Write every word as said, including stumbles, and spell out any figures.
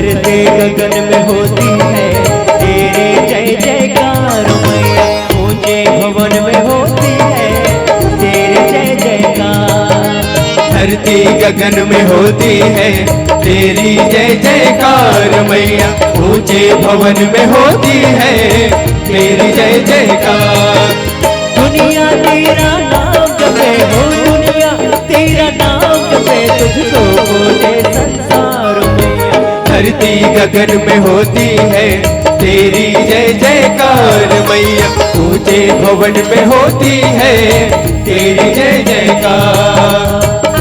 धरती गगन में होती है तेरी जय जयकार मैया, ऊंचे भवन में होती है तेरी जय जयकार। धरती गगन में होती है तेरी जय जयकार मैया, ऊंचे भवन में होती है तेरी जय जयकार। दुनिया तेरा नाम जपे हो, दुनिया तेरा नाम जपे, तुझको बोले संसार मैया। धरती गगन में होती है तेरी जय जयकार मैया, ऊंचे भवन में होती है तेरी जय जयकार।